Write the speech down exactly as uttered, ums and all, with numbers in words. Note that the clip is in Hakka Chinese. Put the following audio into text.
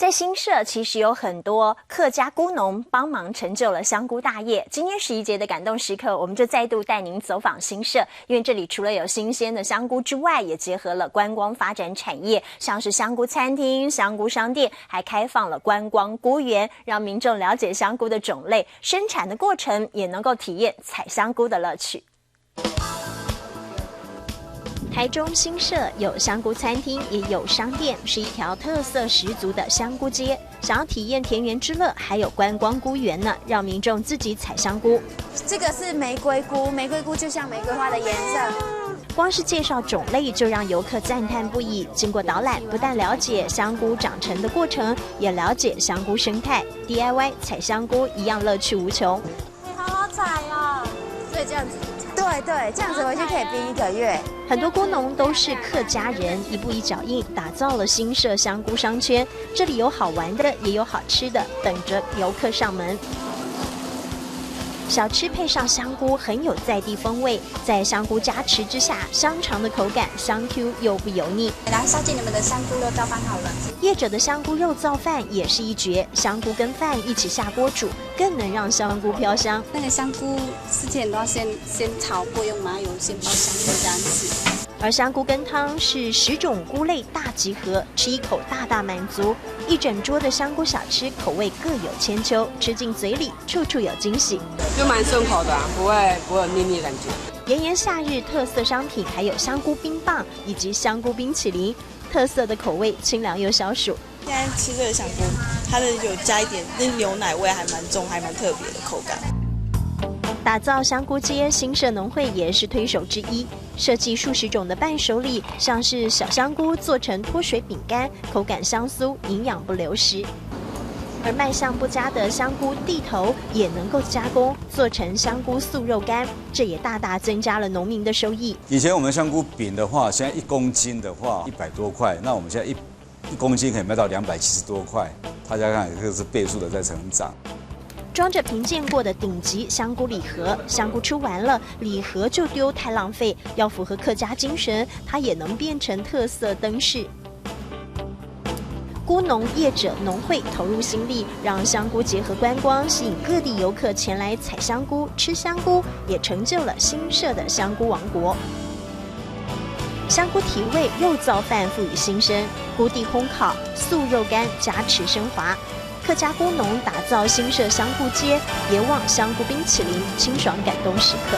在新社其实有很多客家菇农帮忙成就了香菇大业。今天十一节的感动时刻，我们就再度带您走访新社，因为这里除了有新鲜的香菇之外，也结合了观光发展产业，像是香菇餐厅、香菇商店，还开放了观光菇园，让民众了解香菇的种类、生产的过程，也能够体验采香菇的乐趣。台中新社有香菇餐厅，也有商店，是一条特色十足的香菇街。想要体验田园之乐，还有观光菇园呢，让民众自己采香菇。这个是玫瑰菇，玫瑰菇就像玫瑰花的颜色。光是介绍种类就让游客赞叹不已。经过导览，不但了解香菇长成的过程，也了解香菇生态。D I Y 采香菇一样乐趣无穷。你好好采哦。所以这样子。对对，这样子回去可以冰一个月。很多菇农都是客家人，一步一脚印，打造了新社香菇商圈。这里有好玩的，也有好吃的，等着游客上门。小吃配上香菇，很有在地风味。在香菇加持之下，香肠的口感香Q又不油腻。来，小姐，你们的香菇肉燥饭好了。业者的香菇肉燥饭也是一绝，香菇跟饭一起下锅煮，更能让香菇飘香。那个香菇之前都要先先炒过，用麻油先爆香过这样子。而香菇羹汤是十种菇类大集合，吃一口大大满足。一整桌的香菇小吃，口味各有千秋，吃进嘴里，处处有惊喜。就蛮顺口的啊，不会不会有腻腻的感觉。炎炎夏日特色商品还有香菇冰棒以及香菇冰淇淋，特色的口味清凉又消暑。现在吃这个香菇，它的有加一点那牛奶味，还蛮重，还蛮特别的口感。打造香菇街，新社农会也是推手之一。设计数十种的伴手礼，像是小香菇做成脱水饼干，口感香酥，营养不流失。而卖相不佳的香菇蒂头也能够加工，做成香菇素肉干，这也大大增加了农民的收益。以前我们香菇饼的话，现在一公斤的话一百多块，那我们现在一一公斤可以卖到两百七十多块，大家看这个是倍数的在成长。装着评鉴过的顶级香菇礼盒，香菇出完了，礼盒就丢太浪费，要符合客家精神，它也能变成特色灯饰。菇农、业者、农会投入心力，让香菇结合观光，吸引各地游客前来采香菇、吃香菇，也成就了新社的香菇王国。香菇提味，肉燥饭赋予新生，菇蒂烘烤，素肉干加持升华。客家菇农打造新社香菇街，别忘香菇冰淇淋，清爽感动时刻。